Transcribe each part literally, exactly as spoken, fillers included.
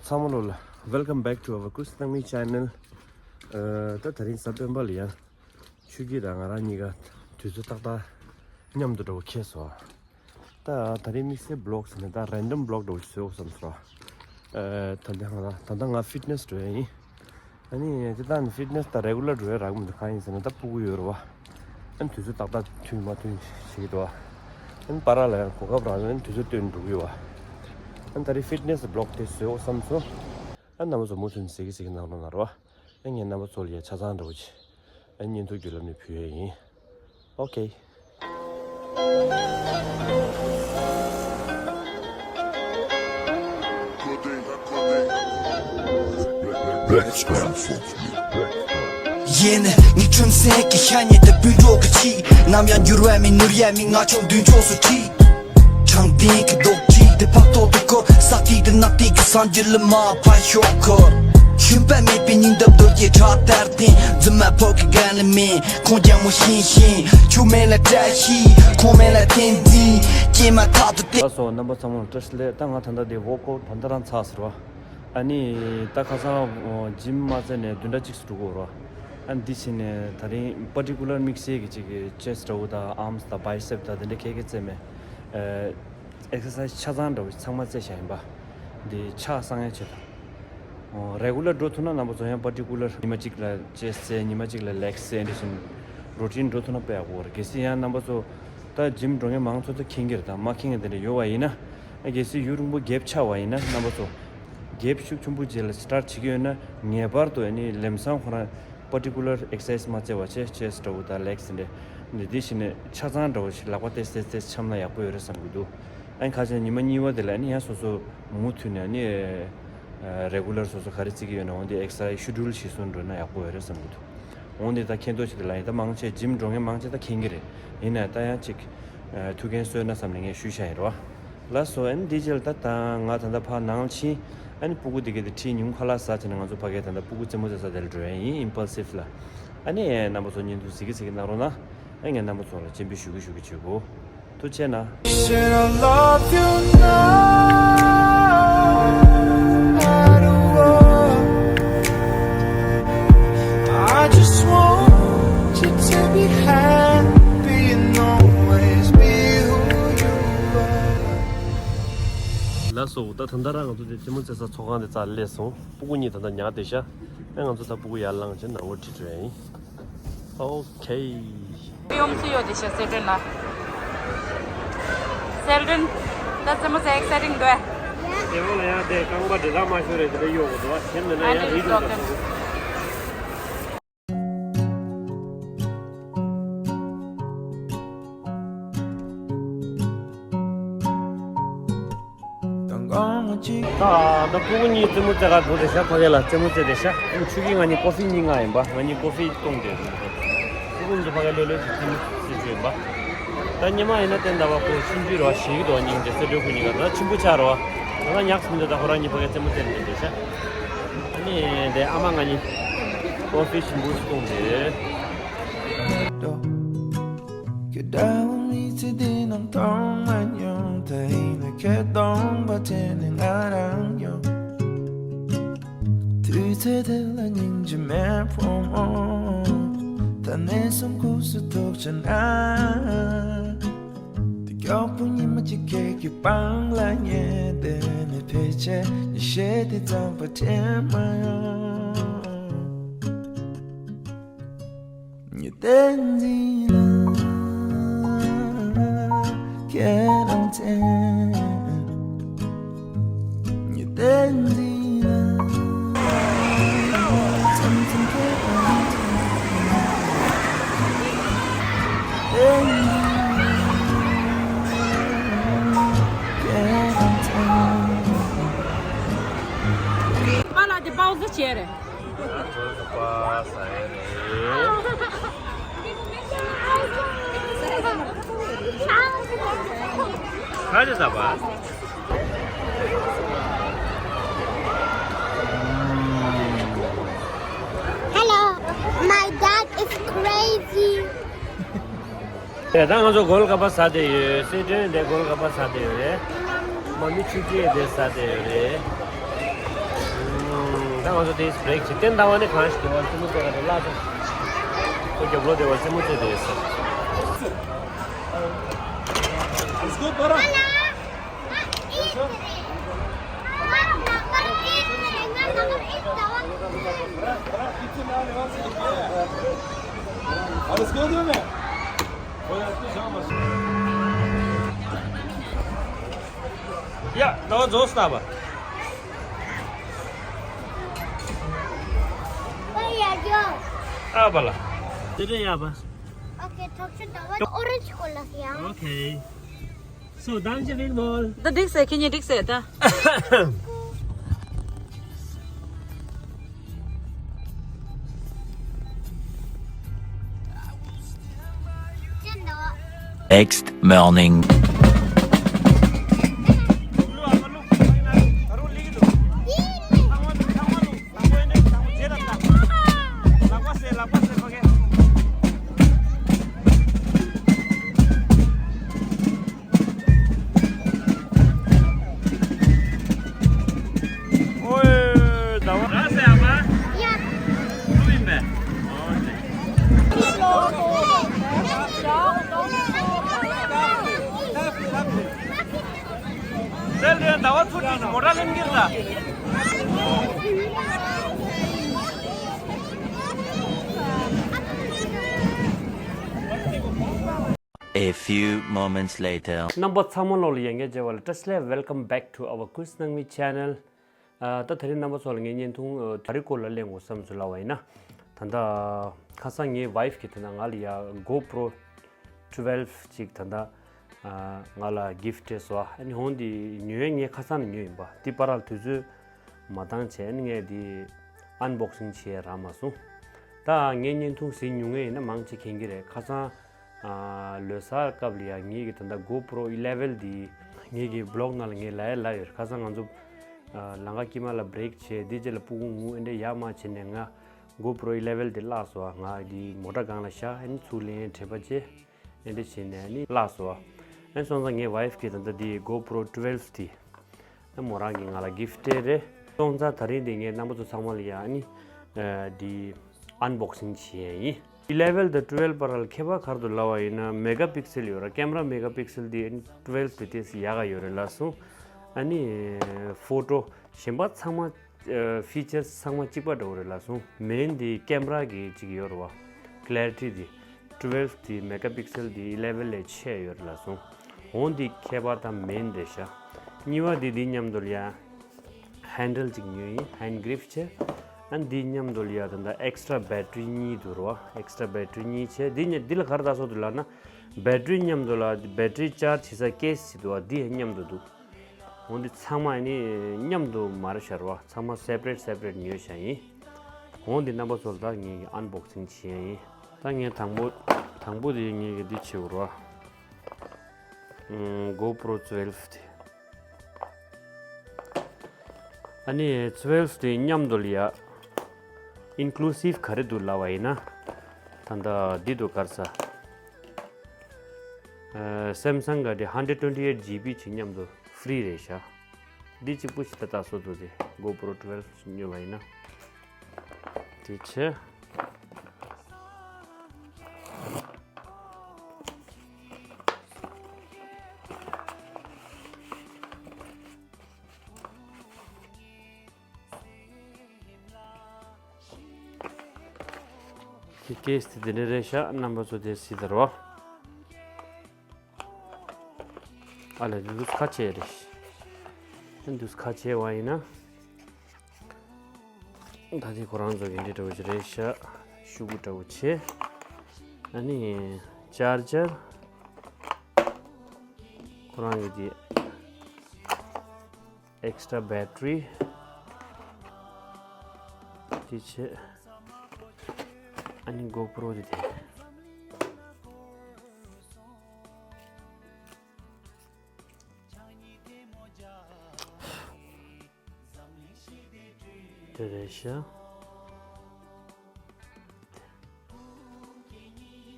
ཚང་མ་ལོ་ལ། Welcome back to our Chris Nangmi channel. ཨ། ད་དེ་རིང་གཟའ་སྤེན་པ་ལ་ཡ། ཆོས་སྐྱིད་དང་ང་རང་གཉིས་ཀ་དུས་ཚོད་ཏག་ཏག་མཉམ་དུ་འགྲོ་བ་ཁེལ་སོང་། ད་དེ་རིང་དམིགས་བསལ་བི་ལོག་ཟེར་ནས་ད་རན་ཌམ་བི་ལོག་འདྲ་བོ་ཞིག་བཟོས་དགོས་བསམ་སོང་། ཨ། ད་ལྟ་ང་ད་ལྟ་ང་ཕིཊ་ནེ་སི་འགྲོ་ཡ་ཡིན། ཨ་ནི་དེ་དང་ཕིཊ་ནེ་སི་དང་རེ་གུ་ལར་འགྲོ་ཡ་རག་མི་འདུག་གང་ཡིན་ཟེར་ན་ད་སྤུ་གུ་ཡོད་རེད་བ། ཨ་ནི་དུས་ཚོད་ཏག་ཏག་མཐུན་མ་མཐུན་བྱེད་ཀྱི་འདུག་བ། ཨ་ནི་པ་ར་ལ་ཡང་གོ་སྐབས་རག་ཡོད། ཨ་ནི་དུས་ཚོད་བཏོན་འགྲོ་གི་ཡོད་བ། ཨ་ནི་ད་རེས་ཕིཊ་ནེ་སི་བི་ལོག་དེ་བཟོས་འོ་བསམ་སོང་། ཨ་ནི་རྣམ་པ་ཚོ་མུ་མཐུད་ནས་གཟིགས་གཟིགས་གནང་རོགས་གནང་རོགས། ཨ་ངས་རྣམ་པ་ཚོ་ལ་ཡ་ཆ་ཚང་འདྲ་བོ་ཅིག་ཨ་ནི་བརྙན་ཐུང་བརྒྱུད་ལམ་ནས་ཕུལ་ཡས་ཡིན། ཨོ་ཁེ། ཡེ་ནས་ངའི་ཁྲིམས་སེང་གི་ཤ་ཉེ་དེ་སྤུན་གྲོགས་ཀྱི་ཆེད། ནམ་ཡང་འགྱུར་བ་མེད་ནོར་ཡ་མེད། ང་ཆུང་མདུན་ཕྱོགས་སུ་ཁྲིད། དྲང་བདེན་གྱི་རྡོག་ཁྲེས་དེ་ཕག་ཐོག་ཏུ་བསྐོར། ས་ཐིག་དེ་ནག་ཐིག་གི་སངས་རྒྱས་ལ་མ་ཕར་ཤོག་འཁོར། ཤུན་པ་མེད་པའི་སྙིང་སྟོབས་རྡོ་རྗེ་ཁྲག་ལྟར་ལྡན། རྫུན་མ་ཕོ་གི་རྒན་ལ་མེད། ཁོང་རྒྱ་མོ་ཤིང་ཤིང་། ཆུ་མེད་ལ་བཀྲ་ཤིས། ཁོང་མེད་ལ་བསྟན་འཛིན། སྐྱེས་མ་ཐག་ཏུ་བསྟན། ལགས་སོ། རྣམ་པ་ཚང་མ་ལ་བཀྲ་ཤིས་བདེ་ལེགས། ད་ང་ད་ལྟ་དེ་ཝོག་ཨའུཊ་ད་ལྟ་རང་ཚར་ཟེར་བ། ཨ་ནི་ད་ཁ་སང་ཇིམ་མ་རྩེ་ནས་བདུན་ཕྲག་གཅིག་ཙམ་འགྲོ་གི་ཡོད་རེད། ཨ་ནི་འདི་ཕྱིན་ནས་དེ་རིང་པར་ཊི་ཀུ་ལར་དམིགས་བསལ་གྱི་ཅིག་གི་ཅེ་སི་ཊི་འདྲ་བོ་དང་ཨརམ་སི་དང་བའི་སེབ་དང་དེ་འདྲ་ག་ག་རྩེས་མེད། ཨེག་སར་སའི་ཛི་ཆ་ཚང་འདྲ་བོ་ཚང་མ་རྩེས་བཞག་ཡིན་པ། འདི་ཕྱག་གསང་ཡ་ཆེད་དུ། རེ་གུ་ལར་འགྲོ་ཐུབ་ན་རྣམ་པ་ཚོ་ཡང་པར་ཊི་ཀུ་ལར་ཉི་མ་གཅིག་ལ་ཅེ་སི་ཊི་རྩེ། ཉི་མ་གཅིག་ལ་ལེག་སི་རྩེ། འདི་བཞིན་རུ་ཊིན་འགྲོ་ཐུབ་ན་དཔེ་ཡག་པོ་རེད། གལ་སྲིད་ཡང་རྣམ་པ་ཚོ་ད་ཇིམ་འགྲོ་མཁན་མང་ཚོགས་ཚོ་མཁྱེན་གྱི་རེད། ད་མ་མཁྱེན་མཁན་དེ་འདྲ་ཡོད་པ་ཡིན་ན། ཨ་གལ་སྲིད་ཡུན་རིང་པོ་གེབ་ཆགས་པ་ཡིན་ན་རྣམ་པ་ཚོ། གེབ་ཤུགས་ཆེན་པོ་རྗེས་ལ་སི་ཊར་བྱེད་ཀྱི་ཡོད་ན་ངེས་པར་དུ་ཨ་ནི་ལམ་སང་ཁོ་རང་པར་ཊི་ཀུ་ལར་ཨེག་སར་སའི་ཛི་མ་རྩེ་བ་བྱས། ཅེ་སི་ཊི་འདྲ་བོ་དང་ལེག་སི་འདྲ། འདི་འདི་བྱས་ནས་ཆ་ཚང་འདྲ་བོ་ཞིག་ལག་པ་ཏེ་ཏེ་ཏེ་འཆམ་ན་ཡག་པོ་ཡོད་རེད་བསམ་གྱི་འདུག་ཨ་ནི་ཁ་སང་ཉི་མ་གཉིས་པ་དེ་ལ་ཨ་ནི་ཡང་སོ་སོ་མུ་མཐུད་ནས་ཨ་ནི་རེ་གུ་ལར་སོ་སོ་ག་རེ་རྩེ་གི་ཡོད་ན་འོ་འདི་ཨེག་སར་སའི་ཤེ་ཌུལ་གཞིར་བཟུང་འགྲོ་ན་ཡག་པོ་ཡོད་རེད་བསམ་གྱི་འདུག་འོ་འདི་ད་མཁྱེན་རྟོགས་ཅིག་དེ་ལ་ཡིན། ད་མང་ཆེ་ཇིམ་འགྲོ་མཁན་མང་ཆེ་ད་མཁྱེན་གྱི་རེད། ཡིན་ནའི་ད་ཡང་ཅིག་ཐུགས་འགན་གསོས་ན་བསམ་ནས་ངས་ཞུས་བཞག་ཡིན་རོ། ལགས་སོ། ཨ་ནི་འདི་རྗེས་ལ་ད་ད་ང་ད་ལྟ་ཕར་ནང་ལ་ཕྱིན། ཨ་ནི་སྤུ་གུ་དེ་གའི་དེ་ཁྲིད་ཉིན་ཁ་ལག་ཟ་བྱས་ནས་ང་ཚོ་ཕ་གའི་ད་ལྟ་སྤུ་གུ་རྩེད་མོ་རྩེ་ས་དེ་ལ་འགྲོ་ཡ་ཡིན། ཨིམ་པལ་སིབ་ལ། ཨ་ནི་རྣམ་པ་ཚོ་བརྙན་ཐུང་གཟིགས་གི་གཟིགས་གི་གནང་རོགས་གནང་། ཨ་ངས་རྣམ་པ་ཚོ་ལ་སྤྱན་འབུལ་ཞུ་གི་ཞུ་གི་བྱེད་དགོས། ཐུགས་རྗེ་གནང་། Said I love you now. I just want you to be happy and always be who you are. ལགས་སོ། ད་ད་ལྟ་རང་ང་ཚོ་དེ་རྩེད་མོ་རྩེ་ས་ཚོགས་ཁང་དེ་རྩ་ལ་སླེབས་སོང་། སྤུ་གུ་གཉིས་ད་ལྟ་ཉལ་བསྡད་ཤག་ཨ་ང་ཚོ་ད་སྤུ་གུ་ཡར་ལངས་བྱས་ནང་ལོགས་ཁྲིད་འགྲོ་ཡ་ཡིན། ཨོ་ཁེ། ཡོམ་སུ་ཡོད་དེ་ཤ་སེ་ཏན་ལ། སེ་ཏན། ད་རྩེད་མོ་རྩེ་ཨེག་སའི་ཊིང་འདུག་ཨེ། རྩེད་མོ་ལ་ཡང་དེ་རྐང་པ་འདྲེ་ལ་མ་ཤོར་རེད། དེ་འདྲ་གཡོག་དགོས་འདུག་ཨ། ཁྱེད་འདི་ན་ཡང་རིག་འདུག་ཟེར། ད་ད་སྤུ་གུ་གཉིས་རྩེད་མོ་རྩེ་གར་འགྲོ་བསྡད་ཤག་ཕ་གི་ལ་རྩེད་མོ་རྩེ་བསྡད་ཤག་ཨ་ནི་ཆོས་སྐྱིད་ང་གཉིས་ཀོ་ཧྥི་གཉིས་མངགས་ཡིན་པ། ང་གཉིས་ཀོ་ཧྥི་བཏུང་བསྡད་འདུག་སྤུ་གུ་གཉིས་ཕ་གི་ལྷོད་ལྷོད་ཅིག་རྩེད་མོ་རྩེ་རྒྱུ་ཡིན་པ། ད་ཉི་མ་ཡིན་ན་བསྟན་ཟླ་བ་ཁོ་ཆུང་དུས་རེད་བ། ཞེད་ཀྱི་འདུག་སྙིང་རྗེ། སེ་འབྲས་ཁོ་གཉིས་ཀ་ད་ཆེན་པོ་ཆགས་རེད་བ། ད་ལྟ་ཉག་ཙམ་འདུག་ད་ཁོ་རང་གཉིས་ཕ་གི་རྩེད་མོ་རྩེ་ནས་བསྡད་ཤག་ཨ་ནི་དེ་ཨ་མ་ང་གཉིས་ཀོ་ཧྥི་ཞིམ་པོ་ཞིག་བཏུང་སྟེ། ཁྱེད་འདྲ་བོ་མི་ཚེ་འདི་ནང་མཐོང་མ་མྱོང་། ད་ཡིན་ན་ཁྱེད་སྟོང་པ་དེ་ནི་ང་རང་ཡོད། དུས་ཚོད་དེ་ལ་སྙིང་རྗེ་མེད་ཕོ་མོ། ད་ནས་བཟུང་ཁུག་སུ་ཐུག་ཆ་ན། དེ་མགྱོགས་པོ་ཉི་མ་གཅིག་ཁྱེད་ཀྱི་པང་ལ་ཉལ་བསྡད་ནས་ཕལ་ཆེར་ཉི་ཤུ་དེ་ཙམ་པ་དྲན་མ་ཡོང་། ཉི་ཟླའི་མདུན་ལ་ཁྱེད་རང་མཚན། ཉི་ཟླའི་མདུན་ལ་མཚན་མཚན་ཁྱེད་རང་མཚན། ཉི་ཟླའི་མདུན་ལ་ཁྱེད་རང་མཚན། པཱ་ལགས་དེ་པའོ་ཙི་བྱས་རེད། ང་ཚོ་ལ་པ་ཟ་ཡ་རེད། ཁ་ཅིག་ཟ་བ། Hello, my dad is crazy. དེ་ད་ང་ཚོ་གོལ་ག་པ་ཟ་བསྡད་ཡོད། སི་ཁྲོན་དེ་གོལ་ག་པ་ཟ་བསྡད་ཡོད་རེད། མ་མི་ཆུ་སྐྱེས་དེ་ཟ་བསྡད་ཡོད་རེད། ད་ང་ཚོ་དེ་བྷི་རེག་བྱེད། བསྟན་དང་བ་ནི་གང་ཞིག་དེ་བར་རྩེད་མོ་རྩེ་ག་དེ་བརླག་སོང་། ཁོ་རྒྱབ་ལོགས་དེ་བར་རྩེད་མོ་རྩེ་དེ་ཡོད་ས། ཡ། ད་བ་རྫོགས་སོང་ད་བ། ཨ་བ་ལ། དེ་འདྲ་ཡ་བ། Okay, talk to the one orange color here. Okay. So, dance with ball. ད་འགྲིག་སེ། ཁྱེད་གཉིས་འགྲིག་སེ་ད། Next morning. A few moments later. རྣམ་པ་ཚང་མ་ལོག་ལ་ཡ་ངས་བྱས་པ་ལ་བཀྲ་ཤིས་བདེ་ལེགས། Welcome back to our Quiz Nangmi channel. ཨ། ད་དེ་རིང་རྣམ་པ་ཚོ་ལ་ངས་བརྙན་ཐུང་ཨ། ད་རེས་སྐོར་ལ་གླེང་དགོས་བསམ་ཚུལ་ལབ་པ་ཡིན་ན། ད་ལྟ་ཁ་སང་ངའི་ཝའིཕ་གིས་ད་ལྟ་ང་ལ་ཡ་GoPro twelve ཅིག་ད་ལྟ་ཨ། ང་ལ་གིཕ་སྤྲད་སོང་། ཨ་ནི་འོ་འདི་ཉོ་ཡ་ངས་ཁ་སང་ནས་ཉོས་ཡིན་པ། འདི་བར་ལ་དུས་ཚོད་མ་འདང་བྱས། ཨ་ནི་ངས་འདི་ཨན་བོག་སིང་བྱས་རག་མ་སོང་། ད་ངས་བརྙན་ཐུང་གཟིགས་མྱོང་མཁན་ཡིན་ན་མང་ཆེ་མཁྱེན་གྱི་རེད། ཁ་སང་ཨ། ལོ་གསར་སྐབས་ལ་ཡ་ངེད་ཀྱི་ད་ལྟ་GoPro eleven འདི་ངེད་ཀྱི་བི་ལོག་ནང་ལ་ངས་ལབ་ཡ་ལབ་ཡོད། ཁ་སང་ང་ཚོ་ཨ། ལམ་ཁ་དཀྱིལ་མ་ལ་བྷི་རེག་བྱས། འདི་རྗེས་ལ་སྤུ་གུ་ངུ་ཨེ་འདྲ་ཡག་མ་བྱས་ནས་ང་GoPro eleven འདི་བརླག་སོང་། ང་འདི་མོ་ཊ་སྒང་ལ་བཞག་ཨ་ནི་ཚུར་ལེན་དྲན་པ་བྱས། ཨེ་འདྲ་བྱས་ནས་ཨ་ནི་བརླག་སོང་། ཨ་ནི་སོང་ཙང་ངའི་ཝའིཕ་གིས་ད་ལྟ་འདི་GoPro twelve འདི་ཨ་མོ་རང་གིས་ང་ལ་གིཕ་སྤྲད་རེད། སོང་ཙང་ད་རིང་འདི་ངས་རྣམ་པ་ཚོ་ཚང་མ་ལ་ཡ་ཨ་ནི་ཨ། འདི་ཨན་བོག་སིང་བྱེད་ཡ་ཡིན། eleven དང་twelve བར་ལ་ཁྱད་པར་ག་རེ་འདུག་ལབ་པ་ཡིན་ན། མེ་ག་པིག་སེལ་ཡོད་ར། ཀེམ་ར་མེ་ག་པིག་སེལ་འདི་ཨ་ནི་twelve དེ་ཏོག་ཙམ་ཡག་ག་ཡོད་རེད་ལབ་སོང་། ཨ་ནི་ཕོ་ཊོ་གཞན་པ་ཚང་མ་ཨ། ཕི་ཅར་ཚང་མ་གཅིག་པ་འདྲ་བོ་རེད་ལབ་སོང་། མེན་འདི་ཀེམ་ར་གི་གཅིག་ཡོད་རེད་བ། ཀི་ལེ་རི་ཊི་འདི་twelve འདི་མེ་ག་པིག་སེལ་འདི་eleven ལས་ཆེ་ཡོད་རེད་ལབ་སོང་། འོ་འདི་ཁྱད་པར་དང་མེན་རེད་ཤག་གཉིས་པ་འདི་འདི་མཉམ་དུ་ལ་ཡ་ཧན་ཌལ་ཅིག་ཉོས་ཡིན། ཧན་གིཕ་བྱས། ཨ་འདི་མཉམ་དུ་ལ་ཡ་ད་ལྟ་ཨེག་སི་ཊྲ་བེ་ཊི་རི་གཉིས་འདུག་རེད་བ། ཨེག་སི་ཊྲ་བེ་ཊི་རི་གཉིས་བྱས། འདི་གཉིས་འདི་ལ་ག་རེ་བཏགས་སྲོལ་འདུག་ལབ་ན། བེ་ཊི་རི་མཉམ་དུ་ལ་བེ་ཊི་རི་ཅར་ཇི་བྱེད་ས་ཀེ་སི་ཅིག་འདུག་བ། འདི་ཡང་མཉམ་དུ་འདུག་འོ་འདི་ཚང་མ་ནི་མཉམ་དུ་མ་རེད་ཤག་རེད་བ། ཚང་མ་སེ་པ་རེཊ་སེ་པ་རེཊ་ཉོས་བཞག་ཡིན། འོ་འདི་རྣམ་པ་ཚོ་ལ་ད་ངས་ཨན་བོག་སིང་བྱེད་ཡ་ཡིན། ད་ངས་དང་པོ་དང་པོ་དེ་ངས་ཀྱི་འདི་བྱེད་དགོས་རེད་བ། ཨུམ། GoPro twelve དེ། ཨ་ནི་twelve དེ་མཉམ་དུ་ལ་ཡ་ཨིན་ཀུ་ལུ་སིབ་ག་རེ་འདུག་ལབ་པ་ཡིན་ན། ད་ལྟ་འདི་འདུག་ག་རེ་ཟ། ཨ། སེམ་སང་ག་དེ་hundred twenty eight G B ཅིག་མཉམ་དུ་ཧྥི་རི་རེད་ཤག་འདི་གཅིག་པུ་ཞིག་ད་ལྟ་བཟོ་འདུག་སྟེ། GoPro twelve ཉོས་པ་ཡིན་ན། དེ་བྱས། དེ་ཀེ་སི་དེ་འདི་འདྲ་རེད་ཤག་རྣམ་པ་ཚོ་དེ་གཟིགས་དང་རོ། ཨ་ལས། འདི་ཁ་ཕྱེ་རེད། འདི་ཁ་ཕྱེ་བ་ཡིན་ན། ད་དེ་ཁོ་རང་ཚོ་གི་འདི་འདྲ་བོ་ཞིག་རེད་ཤག་ཤོག་བུ་འདྲ་བོ་བྱས། ཨ་ནི་ཅར་ཇར། ཁོ་རང་གི་དེ་ཨེག་སི་ཊྲ་བེ་ཊི་རི། དེ་བྱས། ཨ་ནི་གོ་པྲོ་དེ་དེ། དེ་རེད་ཤག་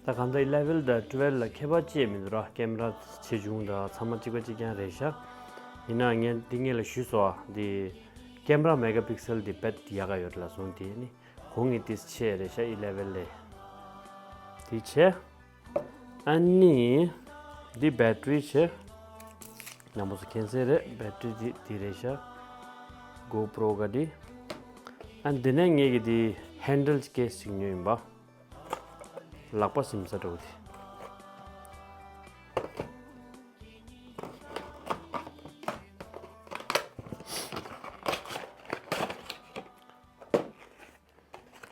ད་གང་ལྟར་eleven དང་twelve ལ་ཁྱད་པར་ཅི་ཡང་མི་འདུག་ར། ཀེམ་ར་ཆེ་ཆུང་དང་ཚང་མ་གཅིག་པ་གཅིག་རྐྱང་རེད་ཤག་ཡིན་ནའང་ངས་འདི་སྔོན་ལ་ཞུས་སོང་ཨ། འདི་ ཀེམ་ར་མེ་ག་པིག་སེལ་དེ་དཔེ་ཡག་ག་ཡོད་ལ་སོང་དེ་ནི་གོང་གི་དེ་ཆེ་རེད་ཤག་ཨི་ལེ་ཝན་ལས། དེ་ཆེ། ཨ་ནི་འདི་བེ་ཊི་རི་ཆེ། རྣམ་པ་ཚོ་མཁྱེན་གསལ་རེད། བེ་ཊི་རི་འདི་འདི་རེད་ཤག་གོ་པྲོ་ག་འདི། ཨ་འདི་ནས་ངེད་ཀྱི་འདི་ཧན་ཌལ་གྱི་ཀེ་སི་ཅིག་ཉོས་ཡིན་པ། ལག་པ་ཟིམ་ས་འདྲ་བོ་དེ།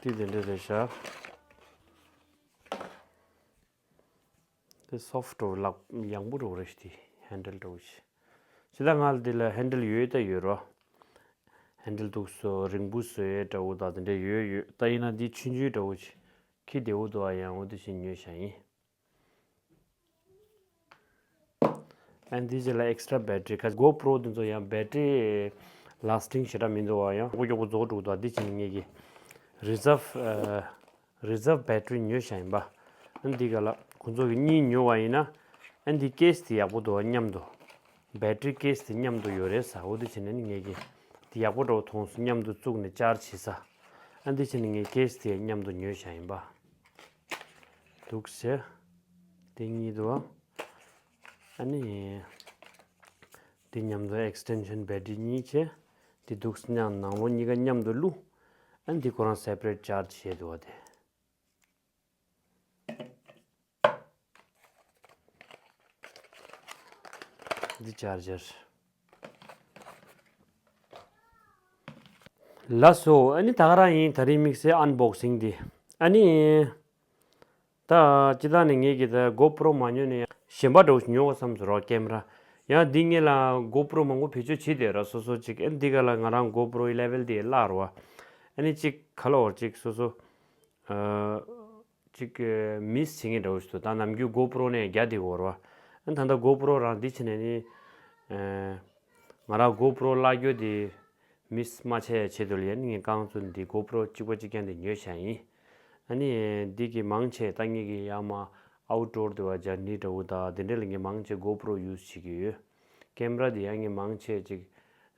དེ་དེ་འདྲ་རེད་ཤག་དེ་སོ་ཕི་ཊི་འདྲ་བོ་ལག་ཡང་པོ་འདྲ་བོ་རེད་ཤག་དེ་ཧན་ཌལ་འདྲ་བོ་ཞིག་ཇི་ལྟར་ང་ལ་དེ་ལ་ཧན་ཌལ་ཡོད་ད་ཡོད་རོ། ཧན་ཌལ་འདུག་སོ་རིང་པོ་བཟོ་ཡས་འདྲ་བོ་དང་དེ་འདྲ་ཡོད་ཡོད། ད་ཡིན་ན་འདི་ཆུང་ཆུང་འདྲ་བོ་ཞིག་ཁྱི་བདེ་བོ་འདུག་ཨ། ཡང་འོ་དེ་བཞིན་ཉོས་བཞག་ཡིན། ཨ་འདི་ཅི་ལ་ཨེག་སི་ཊྲ་བེ་ཊི་རི་ཁ་གོ་པྲོ་དེ་ཚོ་ཡང་བེ་ཊི་རི་ལ་སི་ཊིང་ཞེ་དྲག་མི་འདུག་བ། ཡང་མགྱོགས་པོ་མགྱོགས་པོ་རྫོགས་འགྲོ་འདུག་དེ་ཕྱིན་ངེད་ཀྱི་རི་ཛར་བ་རི་ཛར་བ་བེ་ཊི་རི་ཉོས་བཞག་ཡིན་པ། ཨ་འདི་ག་ལ་ཁོང་ཚོ་གི་གཉིས་ཉོ་བ་ཡིན་ན་ཨ་འདི་ཀེ་སི་དེ་ཡག་པོ་འདུག་བ། མཉམ་དུ་བེ་ཊི་རི་ཀེ་སི་དེ་མཉམ་དུ་ཡོད་རེད་ས། འོ་དེ་ཕྱིན་ནས་ངེད་ཀྱི་དེ་ཡག་པོ་འདྲ་བོ་མཐོང་སོང་། མཉམ་དུ་བཙུགས་ནས་ཅར་ཇི་བྱེད་ས། ཨ་འདི་ཕྱིན་ནས་ངས་ཀེ་སི་དེ་མཉམ་དུ་ཉོས་བཞག་ཡིན་པ། འདུག་ཟེར། དེ་གཉིས་འདུག་ཨ་ནི། དེ་མཉམ་དུ་ཨེག་སི་ཊེན་ཤན་བེ་ཊི་རི་གཉིས་བྱས། དེ་འདུག་སེ་མཉམ་ནང་ལོགས་གཉིས་ཀ་མཉམ་དུ་བླུགས། ཨ་ནི་དེ་ཁོ་རང་སེ་པ་རེ་ཊི་ཅར་ཇི་བྱས་འདུག་བ་དེ། འདི་ཅར་ཇར། ལགས་སོ། ཨ་ནི་ད་ག་རང་ཡིན། ད་རིང་དམིགས་བསལ་ཨན་བོག་སིང་འདི། ཨ་ནི། ད་སྤྱིར་བཏང་ནས་ངེད་ཀྱིས་ད་གོ་པྲོ་མ་ཉོས་ནས་གཞན་པ་འདྲ་བོ་ཞིག་ཉོ་དགོས་བསམ་སོང་རོགས་ཀེམ་ར། ཡང་འདི་ངེད་ལ་གོ་པྲོ་མང་པོ་བེད་སྤྱོད་བྱེད་བསྡད་ར་སོ་སོ་ཅིག་ཨ་འདི་ག་ལ་ང་རང་གོ་པྲོ་ཨི་ལེ་ཝན་དེ་བརླག་རོ། ཨ་ནི་ཅིག་ག་ལ་བར་ཅིག་སོ་སོ། ཨ། ཅིག་མིས་བྱེད་མཁན་འདྲ་བོ་ཞིག་འདུག་ད་ནམ་རྒྱུན་གོ་པྲོ་ནས་རྒྱ་དེ་བོར་བ། ཨ་ད་ལྟ་གོ་པྲོ་རང་འདི་བྱས་ནས་ནི། ཨ། ང་རང་གོ་པྲོ་བརླག་རྒྱུ་དེ་མིས་མ་བྱས་བྱེད་དུ་ལ་ཡ་ནི་ངས་རྐང་བཙུགས་འདི་གོ་པྲོ་གཅིག་པ་གཅིག་རྐྱང་དེ་ཉོས་བཞག་ཡིན། ཨ་ནི་འདི་གི་མང་ཆེ་ད་ངེད་ཀྱི་ཡ་མ་ཨའུ་ཊི་ཌོར་དེ་བ་ཇར་ནི་འདྲ་བོ་ད་དེ་འདྲ་ལ་ངས་མང་ཆེ་གོ་པྲོ་ཡུ་སི་བྱེད་ཀྱི་ཡོད། ཀེམ་ར་དེ་ཡང་ངས་མང་ཆེ་ཅིག་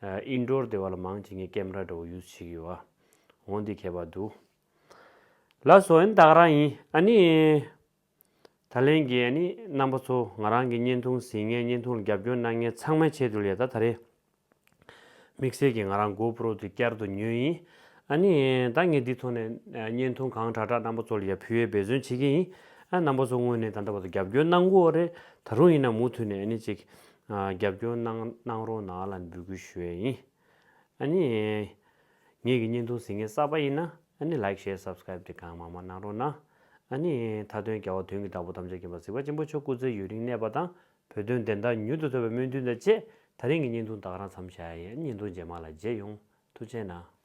ཨ་ཨིན་ཌོར་དེ་བ་ལ་མང་ཆེ་ངས་ཀེམ་ར་འདྲ་བོ་ཡུ་སི་བྱེད་ཀྱི་ཡོད་བ། འོང་འདི་ཁྱད་པར་འདུག་ལགས་སོ། ཨ་ནི་ད་ག་རང་ཡིན། ཨ་ནི། ད་ལན་གྱི་ཨ་ནི་རྣམ་པ་ཚོ་ང་རང་གི་བརྙན་ཐུང་གཟིགས་མཁན་བརྙན་ཐུང་ལ་རྒྱབ་སྐྱོར་གནང་མཁན་ཚང་མའི་ཆེད་དུ་ལ་ཡ་ད་ད་རེས་དམིགས་བསལ་གྱི་ང་རང་གོ་པྲོ་དེ་བསྐྱར་དུ་ཉོས་ཡིན། ཨ་ནི་ད་ངས་འདི་ཐོག་ནས་བརྙན་ཐུང་གང་དྲག་དྲག་རྣམ་པ་ཚོ་ལ་ཡ་ཕུལ་བའི་འབད་བརྩོན་བྱེད་ཀྱི་ཡིན། ཨ་རྣམ་པ་ཚོ་དངོས་གནས་ད་ལྟ་བར་དུ་རྒྱབ་སྐྱོར་གནང་གི་ཡོད་རེད། ད་རུང་ཡིན་ན་མུ་མཐུད་ནས་ཨ་ནི་ཅིག་རྒྱབ་སྐྱོར་གནང་གནང་རོགས་གནང་ལ་འབོད་སྐུལ་ཞུ་ཡས་ཡིན། ཨ་ནི། ངེད་ཀྱི་བརྙན་ཐུང་གཟིགས་མཁན་གསར་པ་ཡིན་ན་ཨ་ནི་ལའིཀ་ཤེར་སབ་སི་ཀ་རེབ་དེ་གང་མང་མང་གནང་རོགས་གནང་། ཨ་ནི་མཐའ་དོན་རྒྱལ་བ་དོན་གྱི་བདག་པོ་ཐམས་ཅད་མཁྱེན་པ་གཟིགས་པ་ཆེན་པོ་མཆོག་སྐུ་ཚེ་ཡུན་རིང་གནས་པ་དང་བོད་དོན་བདེན་མཐའ་མྱུར་དུ་ཐོབ་པའི་སྨོན་འདུན་དང་བཅས་ད་རིང་གི་བརྙན་ཐུང་ད་ག་རང་མཚམས་བཞག་ཡིན། བརྙན་ཐུང་རྗེས་མ་ལ་མཇལ་ཡོང་། ཐུགས་རྗེ་གནང་།